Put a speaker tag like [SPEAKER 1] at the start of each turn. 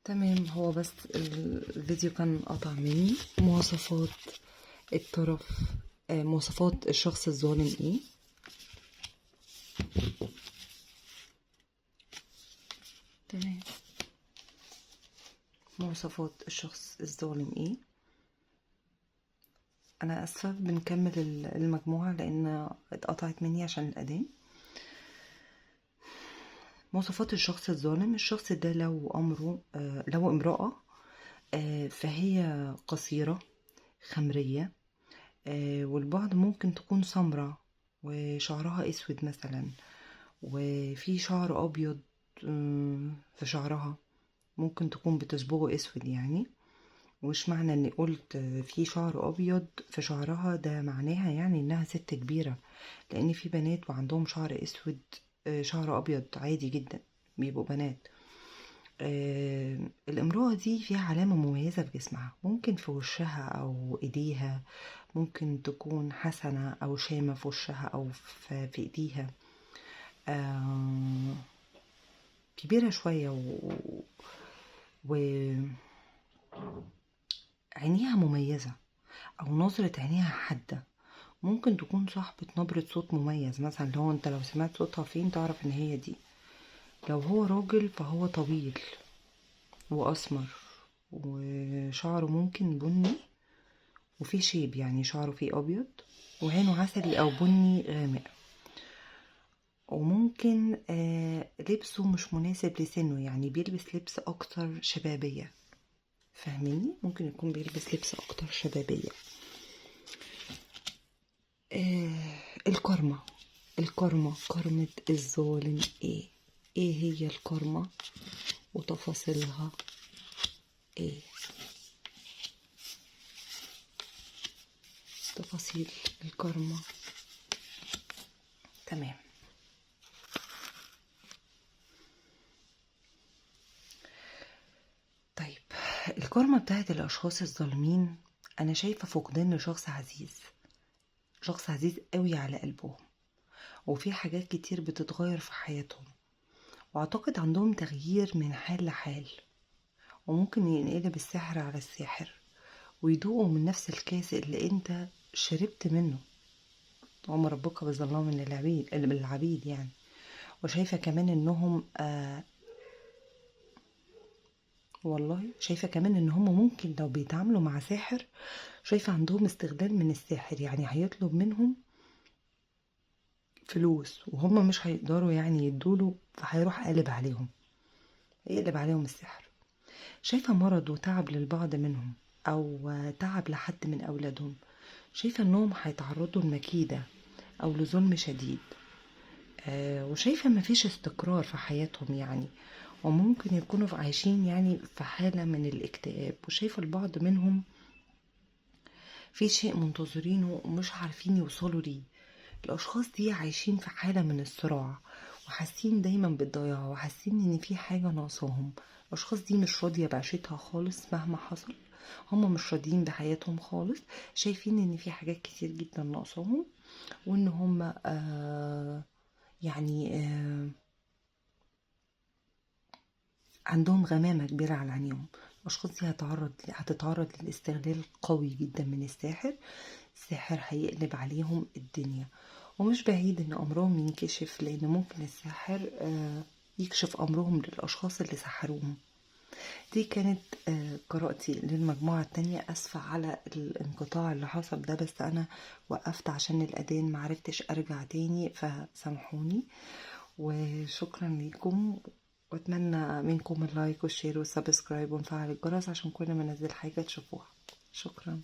[SPEAKER 1] تمام، هو بس الفيديو كان قطع مني. مواصفات الطرف، مواصفات الشخص الظالم ايه؟ تمام، مواصفات الشخص الظالم ايه؟ انا اسفة، بنكمل المجموعة لان اتقطعت مني عشان الأذان. مواصفات الشخص الظالم: الشخص ده لو امره، لو امرأة، فهي قصيرة خمرية، والبعض ممكن تكون سمرة وشعرها اسود مثلا، وفي شعر ابيض في شعرها، ممكن تكون بتصبغه اسود يعني. ومش معنى اني قلت في شعر ابيض في شعرها ده معناها يعني انها ست كبيرة، لان في بنات وعندهم شعر اسود، شعر ابيض عادي جدا، بيبقوا بنات. الامرأة دي فيها علامة مميزة في جسمها، ممكن في وشها او ايديها، ممكن تكون حسنة او شامة في وشها او في ايديها. كبيرة شوية و عينيها مميزة، او نظرة عينيها حادة. ممكن تكون صاحبة نبرة صوت مميز، مثلا لو انت لو سمعت صوتها فين تعرف ان هي دي. لو هو راجل فهو طويل واسمر وشعره ممكن بني وفيه شيب، يعني شعره فيه ابيض، وعينه عسلي او بني غامق، وممكن لبسه مش مناسب لسنه، يعني بيلبس لبس اكتر شبابية، فاهميني؟ ممكن يكون بيلبس لبس اكتر شبابية. الكارما، الكارما، كارمة الظالم ايه؟ ايه هي الكارما وتفاصيلها ايه؟ تفاصيل الكارما. تمام. طيب الكارما بتاعت الاشخاص الظالمين، انا شايفة فقدان لشخص عزيز، شخص عزيز قوي على قلبهم، وفي حاجات كتير بتتغير في حياتهم، واعتقد عندهم تغيير من حال لحال، وممكن ينقلب السحر على الساحر ويدوقوا من نفس الكاس اللي انت شربت منه، وما ربك بظلام للعبيد يعني. وشايفة كمان انهم والله شايفة كمان ان هم ممكن لو بيتعاملوا مع ساحر، شايفة عندهم استغلال من الساحر، يعني هيطلب منهم فلوس وهم مش هيقدروا يعني يدوله، فهيروح قالب عليهم، يقلب عليهم السحر. شايفة مرض وتعب للبعض منهم، او تعب لحد من اولادهم. شايفة انهم هيتعرضوا لمكيدة او لظلم شديد، وشايفة مفيش استقرار في حياتهم يعني، وممكن يكونوا عايشين يعني في حالة من الاكتئاب. وشايفة البعض منهم في شيء منتظرينه ومش عارفين يوصلوا ليه. الأشخاص دي عايشين في حالة من الصراع، وحاسين دايما بالضياع، وحاسين إن في حاجة ناقصاهم. الأشخاص دي مش راضية بعيشتها خالص مهما حصل، هم مش راضيين بحياتهم خالص، شايفين إن في حاجات كتير جدا ناقصاهم، وإن هم يعني عندهم غمامة كبيرة على عينيهم. الأشخاص دي هتتعرض للاستغلال قوي جدا من الساحر. الساحر هيقلب عليهم الدنيا، ومش بعيد ان امرهم ينكشف، لان ممكن الساحر يكشف امرهم للاشخاص اللي سحروهم. دي كانت قراءتي للمجموعة التانية. اسفة على الانقطاع اللي حصل ده، بس انا وقفت عشان الاذان، معرفتش ارجع تاني، فسامحوني. وشكرا ليكم، واتمنى منكم ال like وال share وال subscribe ونفعل الجرس عشان كل ما انزل حاجة تشوفوها. شكرا.